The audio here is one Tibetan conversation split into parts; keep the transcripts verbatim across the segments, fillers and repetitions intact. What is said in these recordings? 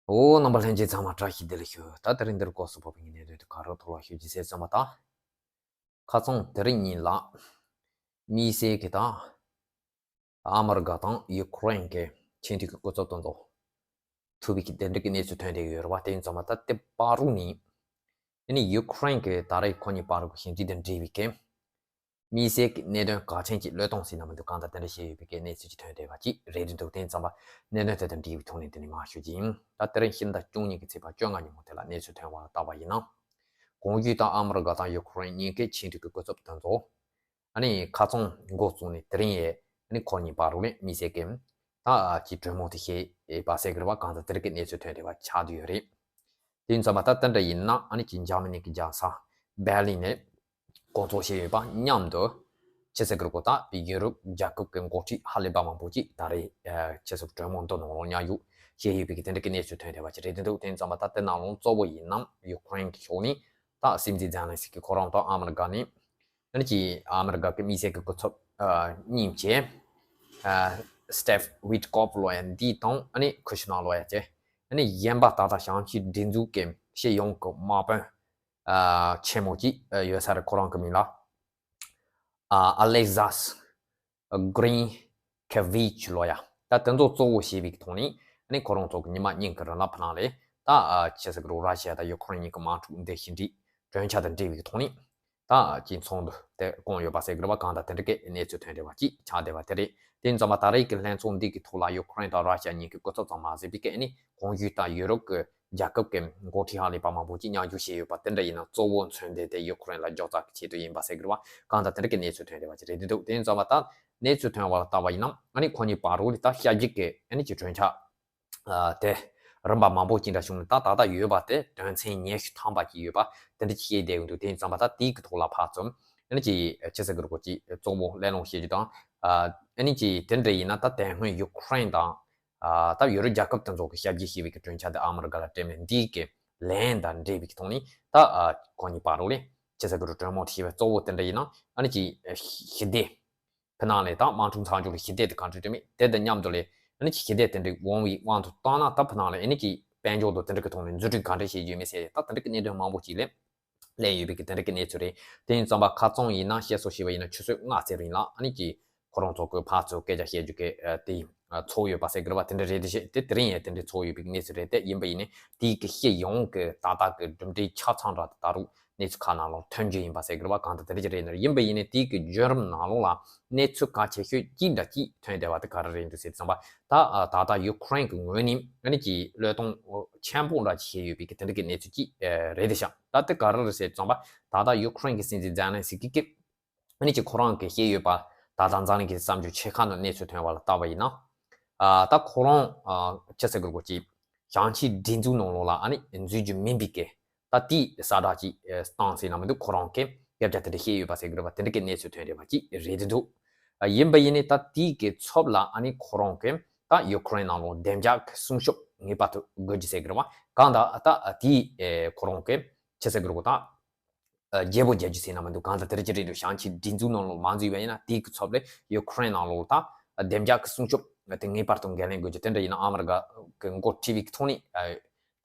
འོ། རྣམ་པ་ལྷན་རྒྱས་ཚང་མ་བཀྲ་ཤིས་བདེ་ལེགས་ཞུ། ད་དེ་རིང་འདིར་སྐོར་སུ་བབས་པའི་གནད་དོན་དེ་ག་རེ་ཐོག་ལ་ཞུ་རྒྱུ་ཟེར་ཙམ་པ་དང་། ཁ་རྩང་དེ་རིང་ཉིན་ལ་དམིགས་བསལ་གྱི་དང་ཨ་མི་རི་ཀ་དང་ཡུ་ཁུ་རེན་གྱི་ཆེས་མཐོའི་སྐུ་ཚབ་དང་ཐུག་པའི་གི་དེ་འདྲ་གི་གནས་ཚུལ་ཐོན་བསྡད་ཡོད་རེད་བ། དེ་ཡིན་ཙམ་པ་ད་དེ་བར་རུ་ནི་ཨ་ནི་ཡུ་ཁུ་རེན་གྱི་ད་རེས་ཁོ་གཉིས་བར་གྱི་ཞི་འགྲིག་དང་འབྲེལ་བའི་གི་དམིགས་བསལ་གྱི་གནད་དོན་གལ་ཆེན་གྱི་བློས་གཏོང་ཟེར་ན་མི་འདུག། གང་ལྟར་དེ་འདྲ་བཤད་ཡོད་པའི་གི་གནས་ཚུལ་ཅིག་ཐོན་བསྡད་པ་ཅིག་རེད་འདུག། དེ་ཡིན་ཙམ་པ་གནད་དོན་དེ་དང་འབྲེལ་བའི་ཐོག་ནས་དེ་ནས་མར་ཞུ་རྒྱུ་ཡིན། ད་དེ་རིང་ཕྱི་ཟླ་བཅུ་གཉིས་ཀྱི་ཚེས་པ་བཅོ་ལྔ་ཉིན་མོ་དེ་ལ་གནས་ཚུལ་ཐོན་པ་ལ་བལྟས་པ་ཡིན་ན། གོང་ཞུས་ལྟར་ཨ་མི་རི་ཀ་དང་ཡུ་ཁུ་རེན་གཉིས་ཀའི་ཆེས་མཐོའི་སྐུ་ཚབ་དེ་ཚོ་ཨ་ནི་ཁ་རྩང་འགོ་བཙུགས་ནས་དེ་རིང་ཡས་ཨ་ནི་ཁོ་གཉིས་བར་དུ་ལས་དམིགས་བསལ་གྱི་ད་ཀྱི་གྲོས་མོལ་དེ་བྱས་པ་ཟེར་གི་རེད་བ། གང་ལྟར་དེ་རིང་གི་གནས་ཚུལ་ཐོན་བསྡད་པ་ཆགས་བསྡད་ཡོད་རེད། དེ་ཡིན་ཙམ་པ་ད་དེ་འདྲ་ཡིན་ན་ཨ་ནི་ཀྱི་འཇར་མ་ནི་གི་རྒྱལ་ས་བྷེར་ལིན་ནས་སྐོང་ཚོགས་བྱས་ཡོད་པ་མཉམ་དུ་ཆི་ཟེར་གི་རེད་གོ། ད་ཡུ་རོབ་རྒྱལ་ཁབ་ཀྱི་འགོ་ཁྲིད་ཧ་ལས་པ་མང་པོ་ཅིག་ད་རེས་ཆི་ཟེར་གྲོས་མོལ་འདི་ནང་ལ་མཉམ་ཞུགས་བྱས་ཡོད་པའི་གི་དེ་འདྲ་གི་གནས་ཚུལ་ཐོན་བསྡད་པ་ཅིག་རེད་འདུག། དེ་ཡིན་ཙམ་པ་ད་དེ་ནང་ལོགས་གཙོ་བོ་ཡིན་ནམ་ཡུ་ཁུ་རེན་གྱི་ཕྱོགས་ནས་ད་སྲིད་འཛིན་ཛེ་ལན་སི་ཀི་ཁོ་རང་དང་ཨ་མི་རི་ཀ་ནས་ཨ་ནི་ཀྱི་ཨ་མི་རི་ཀ་གི་དམིགས་བསལ་གྱི་སྐུ་ཚབ་ཨ་གཉིས་བྱས། ཨ་སི་ཊིབ་ཝིཊ་ཀོབ་ལོ་ཡ་འདི་དང་ཨ་ནི་ཁུ་ཤི་ནར་ལོ་ཡ་བྱས། ཨ་ནི་གཞན་པ་ད་ལྟ་བྱང་ཆིངས་སྒྲིག་འཛུགས་ཀྱི་སྤྱི་ཡོངས་ཀྱི་དམག་དཔོན་ཨ་ཆེན་མོ་ཅིག་ཨ་ཡོད་ས་རེད། ཁོ་རང་གི་མིང་ལ་ཨ་ཨ་ལེག་ཟས་གྷི་རིན་ཁེ་ཝིཆ་ལོ་ཡ། ད་དེ་ཚོ་གཙོ་བོ་བྱས་པའི་ཐོག་ནས་ཨ་ནི་ཁོ་རང་ཚོ་གི་ཉི་མ་གཉིས་ཀྱི་རིང་ལ་ཕ་ནང་ལས་ད་ཨ་ཆི་ཟེར་གི་རེད་གོ། ར་ཤི་ཡ་དང་ཡུ་ཁུ་རེན་གཉིས་ཀྱི་དམག་འཁྲུག་འདི་ཞི་འགྲིག་གྲོས་འཆར་དང་འབྲེལ་བའི་ཐོག་ནས་ད་ཀྱི་ཚོགས་འདུ་དེ་བསྐོངས་ཡོད་པ་ཟེར་གི་རེད་བ། གང་ལྟར་དེ་འདྲ་གི་གནས་ཚུལ་ཐོན་བསྡད་པ་ཅིག་ཆགས་བསྡད་པ་དེ་རེད། དེ་ཡིན་ཙམ་པ་ད་རེས་ཀྱི་ལྷན་ཚོགས་འདི་གི་ཐོག་ལ་ཡུ་ཁུ་རེན་དང་ར་ཤི་ཡ་གཉིས་ཀྱི་སྐུ་ཚབ་ཙམ་མ་ཟད་པའི་གི་ཨ་ནི་གོང་ཞུས་ལྟར་ཡུ་རོབ་ཀྱི་རྒྱལ་ཁབ་ཀྱི་འགོ་ཁྲིད་ཧ་ལས་པ་མང་པོ་ཅིག་མཉམ་ཞུགས་བྱས་ཡོད་པ་དེ་འདྲ་ཡིན་ན། གཙོ་བོ་མཚོན་བསྡད་དེ་ཡུ་ཁུ་རེན་ལ་མགྱོགས་རྩ་གི་ཆེད་དུ་ཡིན་པ་ཟེར་གི་རེད་བ། གང་ལྟར་དེ་འདྲ་གི་གནས་ཚུལ་ཐོན་བསྡད་པ་ཅིག་རེད་འདུག། དེ་ཡིན་ཙམ་པ་ད་གནས་ཚུལ་ཐོན་པ་ལ་བལྟས་པ་ཡིན་ན་ཨ་ནི་ཁོ་གཉིས་བར་དུ་ལ་ད་ཞི་འགྲིག་གི་ཨ་ནི་ཀྱི་གྲོས་འཆར་ཨ་དེ་རིམ་པ་མང་པོ་ཅིག་འདྲ་བྱུང་ནས་ད་ད་ལྟ་ཡོད་པ་དེ་དོན་ཚན་ཉི་ཤུ་ཐམ་པ་ཅིག་ཡོད་པ་དེ་འདྲ་ཅིག་བཤད་བསྡད་ཡོད་འདུག། དེ་ཡིན་ཙམ་པ་ད་དེའི་གི་ཐོག་ལ་ཕར་ཚུར་ཨ་ནི་ཀྱི་ཆི་ཟེར་གི་རེད་གོ་ཅིག་གཙོ་བོ་གླེང་སློང་བྱེད་རྒྱུ་དང་ཨ་ནི་ཀྱི་དེ་འདྲ་ཡིན་ན་ད་དེ་སྔོན་ཡུ་ཁུ་རེན་དང་ཨ་ད་ཡུ་རོབ་རྒྱལ་ཁབ་དེ་ཚོ་གི་ཞབས་ཕྱི་བྱས་པའི་གི་གྲོས་འཆར་དེ་ཨ་མི་རི་ཀ་ལ་སྤྲད་མེད། འདིའི་གི་ལན་དང་འབྲེལ་བའི་གི་ཐོག་ནས་ད་ཨ་ཁོ་གཉིས་བར་དུ་ལས་ཆི་ཟེར་གི་རེད་གྲོས་མོལ་བྱས་པའི་གཙོ་བོ་དེ་འདྲ་ཡིན་ན་ཨ་ནི་ཀྱི་ཞི་བདེ་ཕ་ནང་ལས་ད་དམག་འཁྲུག་མཚམས་འཇོག་ལ་ཞི་བདེ་དེ་གང་འདྲ་སྤྲད་མེད། དེ་དང་མཉམ་དུ་ལས་ཨ་ནི་ཀྱི་ཞི་བདེ་དེ་འདྲའི་དབང་བའི་དབང་དུ་བཏང་ན་ད་ཕ་ནང་ལས་ཨ་ནི་ཀྱི་དཔལ་འབྱོར་དང་དེ་འདྲ་གི་ཐོག་ནས་མཛུབ་ཁྲིད་གང་འདྲ་བྱེད་རྒྱུ་ཡོད་མེད་ཟེར་ད་དེ་འདྲ་གི་གནད་དོན་མང་པོ་ཅིག་ལས། གླེང་ཡོད་པའི་གི་དེ་འདྲ་གི་གནས་ཚུལ་རེད། དེ་ཡིན་ཙམ་པ་ཁ་རྩང་ཡིན་ན་བཤད་སྲོལ་བྱས་པ་ཡིན་ན་ཆུ་ཚོད་ལྔ་ཙམ་རིང་ལ་ཨ་ནི་ཀྱི་ཁོ་རང་ཚོ་གི་ཕར་ཚུར་སྐད་ཆ་བཤད་རྒྱུ་གི་ཨ་དེ་ཨ་ཚོགས་ཡོད་པ་ཟེར་གི་རེད་བ། དེ་འདྲ་རེད་དེ་བཤད་དེ་དེ་རིང་ཡང་དེ་འདྲ་ཚོགས་ཡོད་པའི་གནས་ཚུལ་རེད། དེ་ཡིན་པ་ཡིན་ནའི་དེའི་གི་སྤྱི་ཡོངས་གི་ཏག་ཏག་གི་གྲུབ་འབྲས་ཆ་ཚང་འདྲ་དེ་ད་རུང་གནས་ཚུལ་ཁག་ནང་ལོགས་ཐོན་རྒྱུ་ཡིན་པ་ཟེར་གི་རེད་བ། གང་ལྟར་དེ་འདྲ་ཅིག་རེད་ན། ཡིན་པ་ཡིན་ནའི་དེའི་གི་བརྒྱུད་རིམ་ནང་ལོགས་ལ་གནས་ཚུལ་གལ་ཆེ་ཤོས་གཅིག་འདྲ་གཅིག་ཐོན་བསྡད་པ་དེ་ག་རེ་རེད་འདུག་ཟེར་ཙམ་པ་ད་ཨ་ད་ལྟ་ཡུ་ཁུ་རེན་གི་ངོས་ནས་ཨ་ནི་ཀྱི་བློས་གཏོང་ཆེན་པོ་འདྲ་ཅིག་བྱས་ཡོད་པའི་གི་དེ་འདྲ་གི་གནས་ཚུལ་གཅིག་ཨ་རེད་དེ་ཤག། ད་དེ་ག་རེ་རེད་ཟེར་ཙམ་པ་ད་ལྟ་ཡུ་ཁུ་རེན་གི་སྲིད་འཛིན་ཛེ་ལན་སི་ཀི་གིས་ཨ་ནི་ཀྱི་ཁོ་རང་གིས་བཤད་ཡོད་པ་ད་ལྟ་འཛམ་གླིང་གི་བསམ་ཚུལ་ཆེ་ཁག་ནང་གནས་ཚུལ་ཐོན་པ་ལ་བལྟས་པ་ཡིན་ན། ཨ་ད་ཁོ་རང་ཨ་ཅི་ཟེར་དགོས་རེད་གོ་ཅིག་བྱང་ཆིངས་སྒྲིག་འཛུགས་ནང་ལོགས་ལ་ཨ་ནི་འཛུལ་རྒྱུ་མིན་པའི་གི་ད་དེའི་གསལ་བསྒྲགས་ཅིག་ཨ་བཏང་ཟེར་ན་མི་འདུག། ཁོ་རང་གིས་སྐད་ཆ་དེ་འདྲ་བཤད་ཡོད་པ་ཟེར་གི་རེད་པ། དེ་འདྲ་གི་གནས་ཚུལ་ཐོན་རེད་པ་ཅིག་རེད་དེ་འདུག། ཨ་ཡིན་པ་ཡིན་ནའི་ད་དེའི་གི་ཚབ་ལ་ཨ་ནི་ཁོ་རང་གིས་ད་ཡུ་ཁུ་རེན་ནང་ལོགས་བདེ་འཇགས་ཀྱི་སྲུང་སྐྱོབ་ངེས་པར་དུ་དགོས་རྒྱུ་ཟེར་གི་རེད་པ། གང་ལྟར་ད་དེའི་ཨེ་ཁོ་རང་གིས་ཅི་ཟེར་གི་རེད་གོ་ད། ཨ་རྒྱལ་པོ་རྒྱལ་རྒྱུ་ཟེར་ན་མི་འདུག། གང་ལྟར་དེ་རིང་ཅི་རེད་འདུག། བྱང་ཆིངས་སྒྲིག་འཛུགས་ནང་ལོགས་མ་འཛུལ་བ་ཡིན་ན་དེའི་གི་ཚབ་ལས་ཡུ་ཁུ་རེན་ནང་ལོགས་ད་བདེ་འཇགས་ཀྱི་སྲུང་སྐྱོབ་དེ་ངེས་པར་དུ་འགན་ལེན་དགོས་རྒྱུ་དེ་འདྲ་ཡིན་ན་ཨ་མི་རི་ཀ་གི་འགོ་ཁྲིད་པའི་ཐོག་ནས་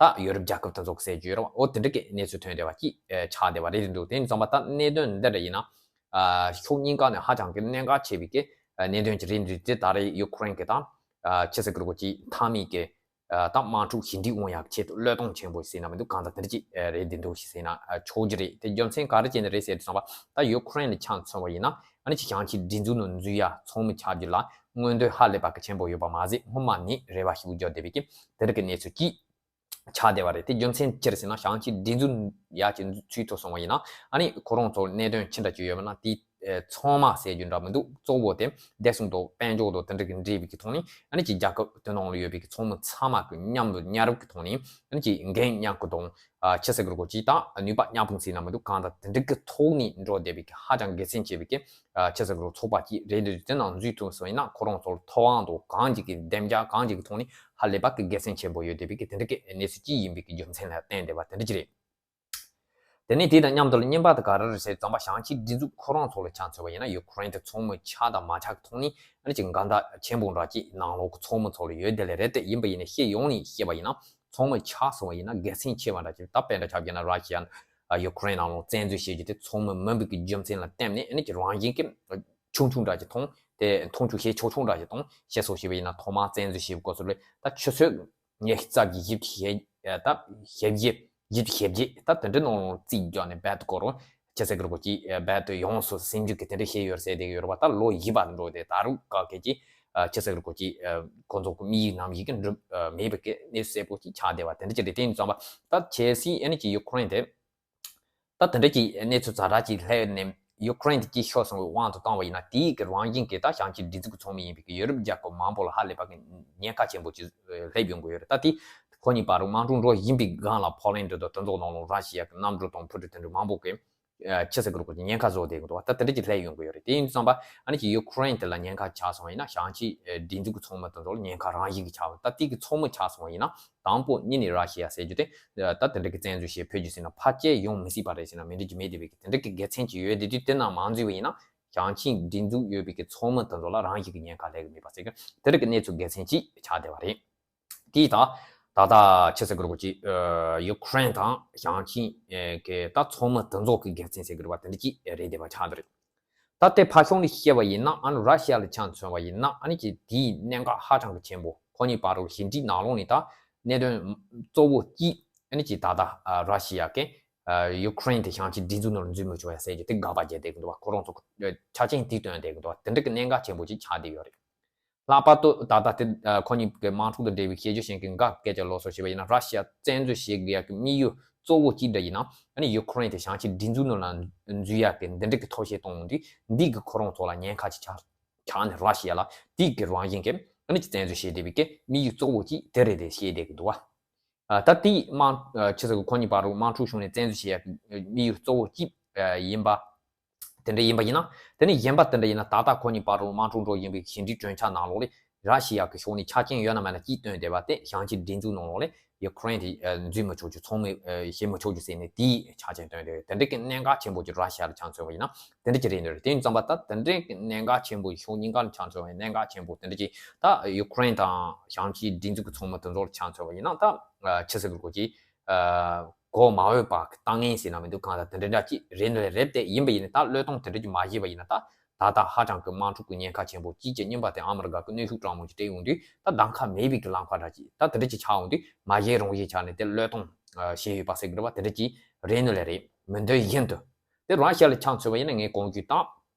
ཨ་ད་ཡོ་རོབ་རྒྱལ་ཁབ་དེ་ཚོ་གི་ཟེར་རྒྱུ་ཡོད་རེད་བ། འོ་དེ་འདྲ་གི་གནས་ཚུལ་ཐོན་བསྡད་པ་ཅིག་ཨ་ཆགས་བསྡད་པ་རེད་འདུག། དེ་ཡིན་ཙང་མ་ད་གནད་དོན་འདི་འདྲ་ཡིན་ན་ཨ་ཕྱོགས་གཉིས་ཀ་ནས་ཧ་ཅང་གི་གནད་འགག་ཆེ་བའི་གི་ཨ་གནད་དོན་ཅིག་རེད་འདུག། དེ་ད་རེས་ཡུ་ཁུ་རེན་གི་ད་ཨ་ཅི་ཟེར་གི་རེད་གོ་ཅིག་མཐའ་མའི་གི་ཨ་ད་དམག་འཁྲུག་ཞི་འགྲིག་ཡོང་ཡག་ཆེད་དུ་བློས་གཏོང་ཆེན་པོ་ཟེར་ན་མི་འདུག། གང་ལྟར་དེ་འདྲ་ཅིག་ཨ་རེད་འདི་འདུག་ཟེར་ན་ཨ་ཆོག་རྒྱུ་རེད། དེ་རྒྱུ་མཚན་ག་རེ་བྱས་ནས་རེད་ཟེར་དུས་ཙམ་པ་ད་ཡུ་ཁུ་རེན་ལ་ཆ་མཚོན་པ་ཡིན་ན་ཨ་ནི་ཅིག་བྱང་ཆིངས་སྒྲིག་འཛུགས་ནང་འཛུལ་ཡ་ཚང་མ་ཆགས་རྒྱུ་ལ་མངོན་འདོད་ཧ་ལས་པ་གི་ཆེན་པོ་ཡོད་པ་མ་ཟད་སྔོན་མ་ནས་རེ་བ་ཞིག་བརྒྱབ་བསྡད་པའི་གི་དེ་འདྲ་གི་གནས་ཚུལ་ཅིག་ཆགས་བསྡད་པ་རེད། དེ་རྒྱུ་མཚན་ཅི་རེད་ཟེར་ན་བྱང་ཆིངས་སྒྲིག་འཛུགས་ཡག་ཅིག་ཚུད་ཐུབ་སོང་བ་ཡིན་ན་ཨ་ནི་ཁོ་རང་ཚོར་གནད་དོན་ཅི་འདྲ་ཅིག་ཡོད་མེད་ན་དེ། ཨེ་ཚང་མ་ཟེར་རྒྱུ་འདྲ་མི་འདུག། གཙོ་བོ་དེ་བདེ་སྲུང་དང་དཔལ་འབྱོར་དང་དེ་འདྲ་གི་འབྲེལ་བའི་གི་ཐོག་ནས་ཨ་ནི་ཅིག་རྒྱལ་ཁབ་དེ་ནང་ལ་ཡོད་པའི་གི་ཚོགས་མི་ཚང་མ་གི་མཉམ་དུ་མཉམ་རུབ་ཀྱི་ཐོག་ནས་ཨ་ནི་ཅིག་འགན་མཉམ་གི་དང་ཨ་ཅི་ཟེར་གི་རེད་གོ་ཅིག་དང་ནུས་པ་མཉམ་སྤུངས་ཟེར་ན་མི་འདུག། གང་ལྟར་དེ་འདྲ་གི་ཐོག་ནས་འགྲོ་བསྡད་པའི་གི་ཧ་ཅང་དགེ་མཚན་ཆེ་བའི་གི་ཨ་ཅི་ཟེར་གི་རེད་ཚོགས་པ་ཅིག་རེད་འདུག། དེ་ནང་འཛུལ་ཐུབ་སོང་ཡིན་ན་ཁོ་རང་ཚོར་ཐོབ་དབང་དང་གང་ཅིག་གི་བདེ་འཇགས་གང་ཅིག་གི་ཐོག་ནས་ཧ་ལས་པ་གི་དགེ་མཚན་ཆེན་པོ་ཡོད་བསྡད་པའི་གི་དེ་འདྲ་གི་གནས་ཚུལ་ཅིག་ཡིན་པའི་གི་རྒྱུ་མཚན་ལ་བརྟེན་བསྡད་པ་དེ་འདྲ་ཅིག་རེད། དེ་ནས་དེ་དང་མཉམ་དུ་ལ་གཉིས་པ་དེ་ག་རེ་རེད་ཟེར་ཙམ་པ་བྱང་ཆིངས་སྒྲིག་འཛུགས་ཁོ་རང་ཚོ་ལ་ཆ་མཚོན་པ་ཡིན་ན་ཡུ་ཁུ་རེན་དེ་ཚོགས་མི་ཆགས་དང་མ་ཆགས་ཀྱི་ཐོག་ནས་ཨ་ནི་ཅིག་འགལ་ཟླ་ཆེན་པོ་འདྲ་ཅིག་ནང་ལོགས་ཀྱི་ཚོགས་མི་ཚོ་ལ་ཡོད་བསྡད་ལེ་རེད། དེ་ཡིན་པ་ཡིན་ན་སྤྱི་ཡོངས་ནས་བཤད་པ་ཡིན་ན་ ཚང་མ་ཆགས་སོང་བ་ཡིན་ན་དགེ་མཚན་ཆེ་བ་འདྲ་ཅིག་ད་དཔེ་འདྲ་ཆ་བཞག་ན་ར་ཤི་ཡ་ཡུ་ཀེ་རེན་ནང་ལ་བཙན་འཛུལ་བྱེད་རྒྱུ་དེ་ཚང་མ་མིན་པའི་གི་རྒྱུ་མཚན་ལ་བརྟེན་ནས་ཨ་ནི་ཀྱི་རང་བཞིན་གྱི་ཆུང་ཆུང་འདྲ་ཅིག་མཐོང་དེ་མཐོང་ཆུང་ཞེ་ཆུང་ཆུང་འདྲ་ཅིག་མཐོང་ཤེས་སོང་ཞེས་པ་ཡིན་ན་ཐོག་མར་བཙན་འཛུལ་བྱེད་པའི་སྐབས་སུ་ལས་ད་ཆུ་ཚོད་ཉི་ཤུ་རྩ་བཞི་ཞེ་ད་ཞེ་བརྒྱད་ཞེ་བརྒྱད་ད་དེ་འདྲའི་ནང་ལ་རྩིས་རྒྱག་ནས་རྦད་དེ་གོ་རུ་ཆེ་སེ་གི་རུ་གོ་ཅི་རྦད་དེ་ཡོངས་སུ་ཟིན་རྒྱུ་གི་དེ་འདྲ་ཤེས་ཡོད་ཟེར་དེ་ཡོད་ར་བ། ད་ལོ་བཞི་པ་འགྲོ་དེ་ད་རུ་ག་གེ་ཅི་ཆེ་སེ་གི་རུ་གོ་ཅི་ཁོ་ཚོ་གི་མི་ཡི་ནམ་ཡིག་གི་འགྲུབ་མེད་པའི་གི་གནས་ཚུལ་གསལ་པོ་ཅིག་ཆགས་བསྡད་པ་དེ་འདྲ་ཅིག་རེད། དེ་ཡིན་ཙང་པ་ད་ཆེ་སི་ཨ་ནི་ཅི་ཡུ་ཀེ་རེན་དེ། ད་དེ་འདྲ་གྱི་གནས་ཚུལ་ཛ་དྲག་ཅིག་སླེབས་ནས་ཡུ་ཀེ་རེན་དེ་སྐྱིད་ཤོར་སོང་བའི་དབང་དུ་བཏང་བ་ཡིན་ན་དེའི་གི་རང་བཞིན་གྱིས་ད་བྱང་ཆིངས་སྒྲིག་འཛུགས་ཀྱི་ཚོགས་མི་ཡིན་པའི་གི་ཡོ་རོབ་རྒྱལ་ཁབ་མང་པོ་ལ་ཧ་ལས་པ་གི་ཉེན་ཁ་ཆེན་པོ་ཅིག་སླེབས་ཡོང་གི་ཡོད་རེད། ད་དེ་ཁོ་གཉིས་བར་དུ་དམག་འཁྲུག་འགྲོ་བཞིན་པའི་སྒང་ལ་ཕོ་ལན་ཌི་དང་དེ་ཚོ་ནང་ལ་ར་ཤི་ཡ་གི་གནམ་གྲུ་དང་འཕུར་གྲུ་དེ་འདྲ་མང་པོ་གི་ཆེ་སེ་གི་རུ་ཀོ་ཉེན་ཁ་བཟོ་བསྡད་ཀྱི་འདུག་ད་དེ་འདྲ་ཅིག་སླེབས་ཡོང་གི་ཡོད་རེད། དེ་ཡིན་དུས་ཙམ་པ་ཨ་ནི་ཅིག་ཡུ་ཀེ་རེན་དེ་ལ་ཉེན་ཁ་ཆགས་སོང་བ་ཡིན་ན་བྱང་ཆིངས་སྒྲིག་འཛུགས་ཀྱི་ཚོགས་མི་དེ་ཚོ་ལ་ཉེན་ཁ་རང་བཞིན་གྱིས་ཆགས་པ། ད་དེ་གི་ཚོགས་མི་ཆགས་སོང་བ་ཡིན་ན་དང་པོ་ཉིད་ནས་ར་ཤི་ཡ་ཟེར་རྒྱུ་དེ་ད་དེ་འདྲ་གི་བཙན་འཛུལ་བྱེད་ཕོད་རྒྱུ་ཟེར་ན་ཕལ་ཆེར་ཡོང་མི་སྲིད་པ་རེད་ཟེར་ན་མི་འགྲིག་རྒྱུ་མེད་དེ་བས་ཀྱི་དེ་འདྲ་གི་དགེ་མཚན་ཅིག་ཡོད་དེ་དུས་དེ་ན་མ་འཛུལ་བ་ཡིན་ན་བྱང་ཆིངས་སྒྲིག་འཛུགས་ཡོད་པའི་གི་ཚོགས་མི་དེ་ཚོ་ལ་རང་བཞིན་གྱི་ཉེན་ཁ་སླེབས་གི་མེད་པ་ཟེར་གི་དེ་འདྲ་གི་གནས་ཚུལ་དགེ་མཚན་ཅིག་ཆགས་བསྡད་པ་རེད། དེས་ད་ད་ལྟ་ཆེ་ས་གི་རུ་ཅིག་ཡུ་ཀེ་རེན་དང་བྱང་ཆིངས་གི་ད་ཚོགས་མི་དེ་ཚོ་གི་དགེ་མཚན་ཟེར་གི་རུ་བ་དེ་འདྲ་ཅིག་རེད་བསྡད་པ་ཆགས་འདུག་རེད། ད་ལྟའི་ཕར་ཕྱོགས་ནས་བཤད་པ་ཡིན་ན་ཨ་ནི་ར་ཤི་ཡ་ལ་ཆ་མཚོན་པ་ཡིན་ན་ཨ་ནི་ཅིག་དེའི་གནད་འགག་ཧ་ཅང་གི་ཆེན་པོ་ཁོ་གཉིས་བར་དུ་ཞི་འགྲིག་ནང་ལོགས་ནས་ད་གནད་དོན་གཙོ་བོ་གཅིག་ཨ་ནི་ཅིག་ད་ལྟ་ར་ཤི་ཡ་གི་ཡུ་ཀེ་རེན་དེ་བྱང་ཆིངས་སྒྲིག་འཛུགས་ནང་ལ་འཛུལ་མི་ཆོག་ཡ་ཟེར་རྒྱུ་དེ་དགག་པ་བརྒྱབ་བསྡད་གི་འདུག་བ། ཁོ་རང་ཚོ་ཆ་རྐྱེན་དེ་བཏོན་བསྡད་གི་འདུག་བ། དེ་འདྲ་གི་གནད་འགག་ཆེན་པོ་ཅིག་ཆགས་བསྡད་ཡོད་རེད། ལྷག་པར་དུ་ད་ལྟ་དེ་ཁོ་གཉིས་ཀྱི་དམག་འཁྲུག་དང་འབྲེལ་བའི་བཤད་རྒྱུ་ཞིག་གི་འགའ་སྐད་ཆ་ལོགས་སུ་བཤད་པ་ཡིན་ན་ར་ཤི་ཡ་བཙན་འཛུལ་བྱེད་དགོས་ཡག་གི་དམིགས་ཡུལ་གཙོ་བོ་གཅིག་འདྲ་ཡིན་ན་ཨ་ནི་ཡུ་ཀེ་རེན་དེ་བྱང་ཆིངས་སྒྲིག་འཛུགས་ནང་ལ་འཛུལ་ཡག་གི་འདི་འདྲ་གི་ཐབས་ཤེས་གཏོང་འོང་དུས་འདི་གི་ཁོ་རང་ཚོ་ལ་ཉེན་ཁ་ཅིག་ཆགས་ཆགས་ནས་ར་ཤི་ཡ་ལ་དེ་གི་རང་བཞིན་གྱི་ཨ་ནི་ཅིག་བཙན་འཛུལ་བྱེད་བསྡད་པའི་གི་དམིགས་ཡུལ་གཙོ་བོ་གཅིག་དེ་རེད་དེ་བཤད་བསྡད་ཀྱི་འདུག་བ། ད་དེའི་དམག་ཆེ་ས་གི་ཁོ་གཉིས་བར་དུ་དམག་འཁྲུག་བྱུང་ནས་བཙན་འཛུལ་བྱེད་ཡག་གི་དམིགས་ཡུལ་གཙོ་བོ་གཅིག་ཡིན་པ། དེ་འདྲ་ཡིན་པ་ཡིན་ན། དེ་ནི་གཞན་པ་དེ་འདྲ་ཡིན་ན་ད་ལྟ་ཁོ་གཉིས་བར་དུ་དམག་འཁྲུག་འགྲོ་བཞིན་པའི་ཞི་འགྲིག་གྲོས་འཆར་ནང་ལོགས་ལས་ར་ཤི་ཡ་གི་ཕྱོགས་ནས་ཆ་རྐྱེན་ཡོད་ན་མེད་ན་གཅིག་བཏོན་བསྡད་པ་དེ་བྱང་ཆིངས་སྒྲིག་འཛུགས་ནང་ལོགས་ལས་ཡུ་ཀེ་རེན་དེ་འཛུལ་མི་ཆོག་རྒྱུ་ཚོགས་མི་བྱེད་མི་ཆོག་རྒྱུ་ཟེར་ནས་དེའི་ཆ་རྐྱེན་བཏོན་བསྡད་ཡོད། དེ་འདྲ་གི་གནད་འགག་ཆེན་པོ་ཅིག་ར་ཤི་ཡ་ལ་ཆ་མཚོན་པ་ཡིན་ན་དེ་འདྲ་ཅིག་རེད་འདོད་རེད། དེ་ཡིན་ཙམ་པ་ད་དེ་འདྲའི་གནད་འགག་ཆེན་པོ་ཕྱོགས་གཉིས་ཀ་ལ་ཆ་མཚོན་པ་ཡིན་གནད་འགག་ཆེན་པོ་དེ་འདྲ་ཅིག་ད་ཡུ་ཀེ་རེན་དང་བྱང་ཆིངས་སྒྲིག་འཛུགས་ཀྱི་ཚོགས་མི་དེ་ཚོ་ལ་ཆ་མཚོན་པ་ཡིན་ན་ད་ཆི་ཟེར་དགོས་ཀྱི། གོ་མ་འོས་པ་གི་ལྟ་ངན་ཟེར་ན་མི་འདུག་གང་ལྟར་དེ་འདྲ་འདྲ་ཅིག་རེད་འདོད་རེད་དེ། ཡིན་པ་ཡིན་ན་ད་བློས་གཏོང་དེ་འདྲ་ཅིག་མ་བྱས་པ་ཡིན་ན་ད་ད་ལྟ་ཧ་ཅང་གི་དམག་འཁྲུག་གི་ཉེན་ཁ་ཆེན་པོ་གཅིག་གི་རྙིང་པ་དེ་ཨ་མི་རི་ཀ་གི་གནོན་ཤུགས་དྲག་མོ་ཅིག་སྤྲད་ཡོང་དུས་ད་གདམ་ཁ་མེད་པའི་གི་ལམ་ཁ་འདྲ་ཅིག་ད་དེ་འདྲ་ཅིག་ཆགས་ཡོང་དུས་མ་བྱས་རང་བྱས་ཆགས་ནས་དེ་བློས་གཏོང་བྱས་ཡོད་པ་ཟེར་གི་རེད་པ། དེ་འདྲ་ཅིག་རེད་འདོད་ལེ་རེད། མི་འདོད་བཞིན་དུ་དེ་རང་ཤ་ལ་ཆ་མཚོན་པ་ཡིན་ན་ངས་གོང་གི་ད།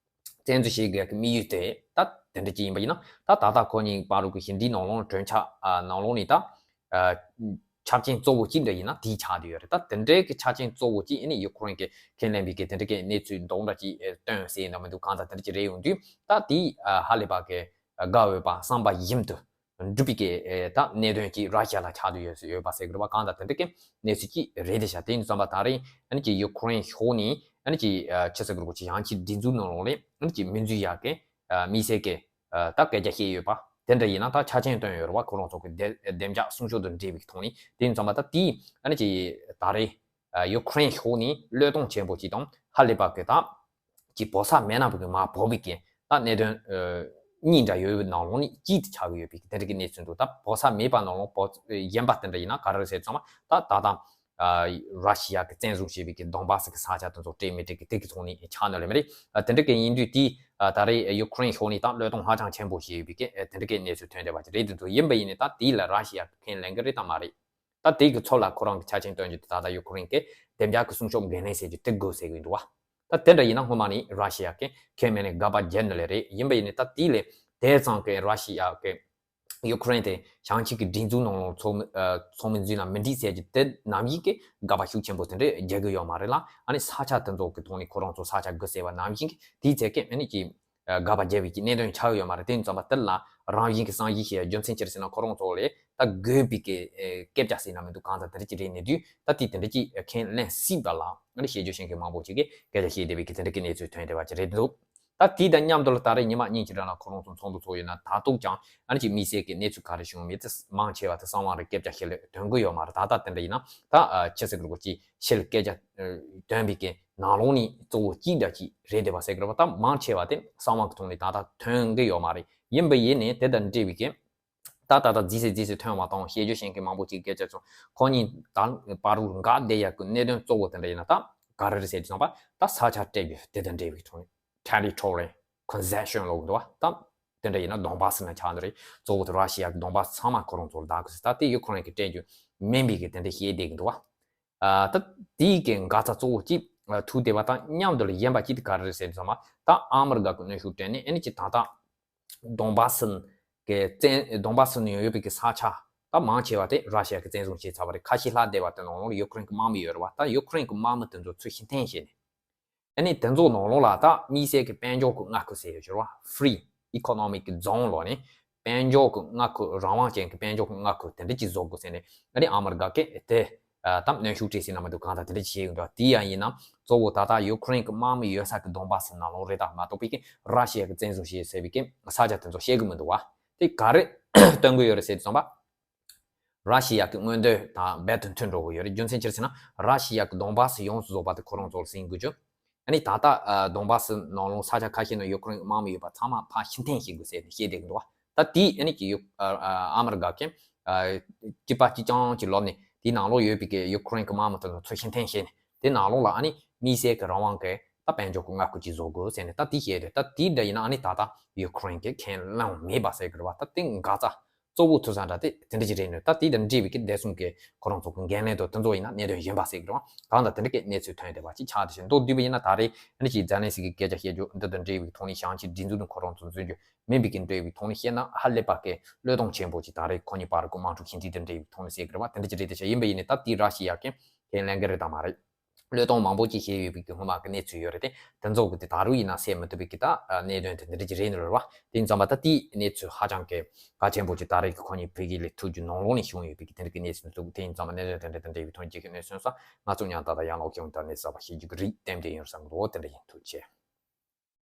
བཙན་འཛུལ་བྱེད་དགོས་ཀྱི་དམིགས་ཡུལ་དེ་ད་དེ་འདྲ་ཅིག་ཡིན་པ་ཡིན་ན་ད་ད་ལྟ་ཁོ་གཉིས་བར་དུ་གི་ཞི་འགྲིག་ནང་ལོགས་གྲོས་འཆར་ནང་ལོགས་ནས་ད་ཆ་རྐྱེན་གཙོ་བོ་གཅིག་འདྲ་ཡིན་ན་དེའི་ཆགས་བསྡད་ཡོད་རེད། ད་དེ་འདྲའི་གི་ཆ་རྐྱེན་གཙོ་བོ་གཅིག་ཨ་ནི་ཡུ་ཀེ་རེན་གི་ཁས་ལེན་པའི་གི་དེ་འདྲ་གི་གནས་ཚུལ་རྡོག་འདྲ་ཅིག་བཏོན་ཟེར་ཡིན་ན་མི་འདུག་གང་ལྟར་དེ་འདྲ་ཅིག་རེད་ཡོང་དུས་ད་དེའི་ཧ་ལས་པ་གི་དགའ་འོས་པ་བསམ་པ་བཞིན་དུ། འགྲུབ་པའི་གི་ད་གནད་དོན་གྱི་ར་ཤ་ལ་ཆགས་བསྡད་ཡོད་ཡོད་པ་ཟེར་གི་རེད་པ། གང་ལྟར་དེ་འདྲ་གི་གནས་ཚུལ་གྱི་རེད་དེ་ཤ་དེ་ཡིན་ཙམ་པ་ད་རེས་ཨ་ནི་ཀྱི་ཡུ་ཀེ་རེན་ཕྱོགས་ནས་ཨ་ནི་ཀྱི་ཆི་ཟེར་གི་རེད་པ་ཅིག་ཡང་ཅིག་སྒྲིག་འཛུགས་ནང་ལོགས་ལས་ཨ་ནི་ཀྱི་མི་འཛུལ་ཡག་གི་དམིགས་བསལ་གི་ད་སྐད་ཆ་བཤད་ཡོད་པ་དེ་འདྲ་ཡིན་ན་ད་ཆ་རྐྱེན་བཏོན་ཡོད་རེད་པ། ཁོ་རང་ཚོ་གི་བདེ་བདེ་འཇགས་སྲུང་སྐྱོབ་དང་འབྲེལ་བའི་ཐོག་ནས་དེ་ཡིན་ཙམ་པ་ད་དེ་ཨ་ནི་ཀྱི་ད་རེས་ཡུ་ཀེ་རེན་ཕྱོགས་ནས་བློས་གཏོང་ཆེན་པོ་ཅིག་དང་ཧ་ལས་པ་གི་ད། ཀྱི་བོ་ས་མེད་ན་བུ་གི་མ་བོ་བི་གི་ད་གནད་དོན་གཉིས་འདྲ་ཡོད་པའི་ནང་ལོགས་ནས་གཅིག་ཏུ་ཆགས་ཀྱི་ཡོད་པའི་དེ་འདྲ་གི་གནས་ཚུལ་འདུག་ད་བོ་ས་མེད་པ་ནང་ལོགས་བོ་གཞན་པ་དེ་འདྲ་ཡིན་ན་ག་རེ་ཟེར་ཚང་མ་ད་ད་ད་ར་ཤི་ཡ་གི་བཙན་བཟུང་བྱས་པའི་གི་དོན་པ་སི་གི་ས་ཆ་དེ་ཚོ་སྤྲད་མི་སྤྲད་གི་དེ་གི་ཚོགས་ནས་ཆགས་ནི་ལས་མི་རེད། དེ་འདྲ་གི་ཡིན་དུས་དེ་ད་རེས་ཡུ་ཀེ་རེན་ཕྱོགས་ནས་ད་བློས་གཏོང་ཧ་ཅང་ཆེན་པོ་བྱས་ཡོད་པའི་གི་དེ་འདྲ་གི་གནས་ཚུལ་ཐོན་བསྡད་པ་ཅིག་རེད་འདུག་ཡིན་པ་ཡིན་ནས་ད་དེ་ལ་ར་ཤི་ཡ་གི་ཁས་ལེན་གི་རེད་དམ་མ་རེད། ད་དེ་གི་ཚོགས་ལ་ཁོ་རང་གི་ཆ་རྐྱེན་བཏོན་རྒྱུ་དེ་ད་ལྟ་ཡུ་ཀེ་རེན་གི་བདེ་འཇགས་ཀྱི་སྲུང་སྐྱོབ་འགན་ལེན་ཟེར་རྒྱུ་དེ་དགོས་ཟེར་གི་འདུག་བ། ད་དེ་འདྲ་ཡིན་ན་སྔོན་མ་ནས་ར་ཤི་ཡ་གི་ཁས་མེད་ནས་དགག་པ་བརྒྱབ་ནི་ལས་རེད། ཡིན་པ་ཡིན་ནས་ད་དེ་ལས་དེ་ཙང་གི་ར་ཤི་ཡ་གི་ཡུ་ཀེ་རེན་དེ་བྱང་ཆིངས་ཀྱི་སྒྲིག་འཛུགས་ནང་ལ་ཚོགས་མི་ཚོགས་མི་འཛུལ་ན་མི་འགྲིག་ཟེར་རྒྱུ་དེ་ནམ་ཡིན་གི་དགག་པ་ཤུགས་ཆེན་པོ་དེ་འདྲ་རྒྱག་གི་ཡོད་མ་རེད་ལ། ཨ་ནི་ས་ཆ་དེ་ཚོ་གི་ཐོག་ནས་ཁོ་རང་ཚོ་ས་ཆ་དགོས་ཟེར་བ་ནམ་ཡིན་གི་དེའི་ཚེ་གི་ཨ་ནི་ཀྱི། དགག་པ་བརྒྱབ་པའི་གི་གནད་དོན་ཆགས་ཡོད་མ་རེད། དེ་ཡིན་ཙང་པ་དེ་ལ་རང་བཞིན་གྱི་བསམ་གཞིག་བྱེད་རྒྱུ་མཚན་ཅི་རེད་ཟེར་ན་ཁོ་རང་ཚོ་ལས་ད་དགོས་པའི་གི་སྐད་ཆ་ཟེར་ན་མི་འདུག་གང་ལྟར་དེ་འདྲ་ཅིག་རེད་ནས་དུས་ད་དེ་དེ་འདྲ་ཅིག་ཁས་ལེན་སྲིད་པ་ལ་ཨ་ནི་བཤད་རྒྱུ་ཤེས་མཁན་མང་པོ་ཅིག་གིས་སྐད་ཆ་བཤད་བསྡད་པའི་གི་དེ་འདྲ་གི་གནས་ཚུལ་ཐོན་བསྡད་པ་ཅིག་རེད་འདུག་ད་དེ་དང་མཉམ་དུ་ལ་ད་རེས་ཉི་མ་གཉིས་ཀྱི་རིང་ལ་ཁོ་རང་ཚོ་ཚོགས་འདུ་ཚོགས་ཡོད་ན་ད་ཐུག་ཀྱང་ཨ་ནི་ཅིག་དམིགས་བསལ་གི་གནས་ཚུལ་ག་རེ་བྱུང་མེད་དེ་མང་ཆེ་བ་དེ་གསང་བ་རེད། སྐད་ཆ་ཤེས་ལས་དོན་གི་ཡོད་མ་རེད། ད་ལྟ་དེ་འདྲ་ཡིན་ན་ད་ཆི་ཟེར་དགོས་ཀྱི་ཤེས་ལ་སྐད་ཆ་དོན་པའི་གི་ནང་ལོགས་ནས་གཙོ་བོ་གཅིག་འདྲ་གཅིག་རེད་བསྡད་པ་ཟེར་གི་རེད་པ། ད་མང་ཆེ་བ་དེ་གསང་བ་གི་ཐོག་ནས་ད་ལྟ་ཐོན་གི་ཡོད་མ་རེད། ཡིན་པ་ཡིན་ནས་དེ་དང་འབྲེལ་བའི་གི་ ད་ད་ལྟ་རྫིས་སེ་རྫིས་སེ་ཐོན་པ་དང་བཤད་རྒྱུ་ཤེས་མཁན་མང་པོ་ཅིག་སྐད་ཆ་བྱུང་། ཁོ་གཉིས་ད་བར་དུ་འགག་བསྡད་ཡག་གི་གནད་དོན་གཙོ་བོ་དེ་འདྲ་ཡིན་ན་ད་ག་རེ་རེད་ཟེར་དུས་ཙམ་པ་ད་ས་ཆ་སྤྲད་རྒྱུ་དེ་དང་འབྲེལ་བའི་ཐོག་ནས་territory concession ལབ་ཀྱི་འདུག་བ། ད་དེ་འདྲ་ཡིན་ན་Donbas ནང་ཆགས་འདི་རེད། གཙོ་བོ་དེ་ར་ཤི་ཡ་གི་Donbas ཚང་མ་ཁོ་རང་ཚོར་བདག་གི་ཟེར། ད་དེ་ཡུ་ཁུ་རེན་གྱི་སྤྲད་རྒྱུ་མིན་པའི་གི་དེ་འདྲ་བཤད་བསྡད་ཀྱི་འདུག་བ། ཨ་ད་དེའི་གི་འགག་རྩ་གཙོ་བོ་གཅིག་ཨ་ཐུག་བསྡད་པ་དང་མཉམ་དུ་ལ་ཡིན་པ་གཅིག་དེ་ག་རེ་རེད་ཟེར་དུས་ཙམ་པ་ད་ཨ་མི་རི་ཀ་གི་གནོན་ཤུགས་སྤྲད་ནས་ཨ་ནི་ཅི་ད་ལྟ་Donbas གི་བཙན་Donbas ནང་ཡོད་པའི་གི་ས་ཆ་ད་མང་ཆེ་བ་དེ་ར་ཤི་ཡ་གི་བཙན་བཟུང་བྱས་ཚར་བ་རེད། ཁ་ཤས་ལྷག་བསྡད་པ་དེ་ནང་ལོགས་ལ་ཡུ་ཁུ་རེན་གི་དམག་མི་ཡོད་རེད་བ། ད་ཡུ་ཁུ་རེན་གི་དམག་མི་དེ་ཚོ་ཚུར་ཕྱིར་འཐེན་བྱས་ནས་ཨ་ནི་དེ་ཚོ་ནང་ལོགས་ལ་ད་དམིགས་བསལ་གི་དཔལ་འབྱོར་གི་མངའ་ཁུལ་ཟེར་ཡོད་ཅོར་བ། Free Economic Zone ལོགས་ནས་དཔལ་འབྱོར་གི་མངའ་ཁུལ་རང་དབང་ཅན་གི་དཔལ་འབྱོར་གི་མངའ་ཁུལ་དེ་འདྲ་ཅིག་བཟོ་དགོས་ཟེར་ནས་ཨ་ནི་ཨ་མི་རི་ཀ་གི་དེ་ད་གནོན་ཤུགས་སྤྲད་སྲིད་ན་མི་འདུག་གང་ལྟར་དེ་འདྲ་ཅིག་བྱས་ཡོད་འདུག་དེ་ཡང་ཡིན་ན་གཙོ་བོ་ད་ལྟ་ཡུ་ཁུ་རེན་གི་དམག་མི་ཡོད་ས་གི་Donbas ནང་ལོགས་རེད། ད་མ་གཏོགས་པའི་གི་ར་ཤི་ཡ་གི་བཙན་བཟུང་བྱས་ཟེར་བའི་གི་ས་ཆ་དེ་ཚོ་བཤད་གི་མི་འདུག་བ། དེ་ག་རེ་སྟོན་གི་ཡོད་རེད་ཟེར་དུས་ཙམ་པ། ར་ཤི་ཡ་གི་མངོན་འདོད་དང་རྦད་དེ་མཐུན་འགྲོ་གི་ཡོད་རེད། རྒྱུ་མཚན་ཅི་རེད་ཟེར་ན་ར་ཤི་ཡ་གི་Donbas ཡོངས་སུ་རྫོགས་པ་དེ་ཁོ་རང་ཚོར་ཟིན་དགོས་རྒྱུ། ཨ་ནི་ད་ལྟ་Donbas ནང་ལོགས་ས་ཆ་ཁ་ཤས་ནང་ཡུ་ཁུ་རེན་གི་དམག་མི་ཡོད་པ་ཚང་མ་ཕར་ཕྱིར་འཐེན་བྱེད་དགོས་ཟེར་ནས་བཤད་བསྡད་ཀྱི་འདུག་བ། ད་དེ་ཨ་ནི་གི་ཡུ་ཨ་མི་རི་ཀ་གི་སྐྱིད་པ་སྐྱིད་རྐྱང་ཅིག་ལོབས་ནས་དེའི་ནང་ལོགས་ཡོད་པའི་གི་ཡུ་ཁུ་རེན་གི་དམག་མི་དེ་ཚོ་ཚུར་ཕྱིར་འཐེན་བྱས་ནས་དེ་ནང་ལོགས་ལ་ཨ་ནི་དམིགས་བསལ་གི་རང་དབང་གི་ད་དཔལ་འབྱོར་གི་མངའ་ཁུལ་ཅིག་བཟོ་དགོས་ཟེར་ནས་ད་དེ་བཤད་དེ། ད་དེ་འདྲ་ཡིན་ན་ཨ་ནི་ད་ལྟ་ཡུ་ཁུ་རེན་གི་ཁས་ལེན་མེད་པ་ཟེར་གི་རེད་བ། ད་དེ་འགག་རྩ་གཙོ་བོ་ཐུག་ས་འདྲ་དེ་དེ་འདྲ་ཅིག་རེད་ནོ། ད་དེ་དང་འབྲེལ་བའི་གི་བདེ་སྲུང་གི་ཁོ་རང་ཚོ་གི་འགན་ལེན་དང་དེ་ཚོ་ཡིན་ན་གནད་དོན་གཞན་པ་ཟེར་གི་རེད་བ། གང་ལྟར་དེ་འདྲ་གི་གནས་ཚུལ་ཐོན་བསྡད་པ་ཅིག་ཆགས་བསྡད་ཤག་མདོར་བསྡུས་པ་ཡིན་ན་ད་རེས་ཨ་ནི་ཅིག་ཛེ་ལན་སི་ཀི་གི་སྐད་ཆ་བཤད་རྒྱུ་འདི་དང་འབྲེལ་བའི་ཐོག་ནས་བྱང་ཆིངས་སྒྲིག་འཛུགས་དང་ཁོ་རང་ཚོ་འཛུལ་རྒྱུ་མིན་པའི་གི་འབྲེལ་བའི་ཐོག་ནས་བཤད་ན་ཧ་ལས་པ་གི་བློས་གཏོང་ཆེན་པོ་ཅིག་ད་རེས་ཁོ་གཉིས་བར་གི་དམག་འཁྲུག་ཞི་འགྲིག་དང་འབྲེལ་བའི་ཐོག་ནས་ཟེར་གི་རེད་བ། དེ་འདྲ་ཅིག་རེད་བསྡད་ཤག་ཡིན་པ་ཡིན་ནའི་ད་དེ་ར་ཤི་ཡ་གི་ཁས་ལེན་གི་རེད་དམ་མ་རེད། བློས་གཏོང་མང་པོ་ཅིག་བྱས་ཡོད་པའི་གི་སྔོན་མ་གི་གནས་ཚུལ་ཡོད་རེད་དེ། དེ་ཚོ་གི་དེ་ད་རུང་ཡིན་ན་སེལ་མི་ཐུབ་པའི་གི་ད་གནད་དོན་དེ་འདི་འདྲ་ཅིག་རེད་ནི་རེད་བ། དེ་ཡིན་ཙང་པ་ད་དེའི་གནས་ཚུལ་ཧ་ཅང་གི་གལ་ཆེན་པོ་ཅིག་ད་རེས་ཀྱི་ཁོ་གཉིས་ཕ་གི་ལ་ཐུག་རྒྱུ་ནང་ལོགས་ནས་བྱུང་ཡོད་པའི་གི་དེ་འདྲ་གི་གནས་ཚུལ་འདུག་དེ་ཡིན་ཙང་པ་གནད་དོན་དེ་འདྲ་དང་འབྲེལ་བའི་ཐོག་ནས་ཅིག་གི་གནས་ཚུལ་སོང་ཙང་ང་ཚོ་ཉང་ཏག་ཏག་ཡང་ལོག་ཀྱང་ད་གནས་ཚུལ་པ་ཤེས་རྒྱུ་གི་རིགས་ཏན་ཏན་ཡོད་བསམ་གི་འདུག་དེ་འདྲ་ཡིན། ཐུགས་རྗེ་ཆེ།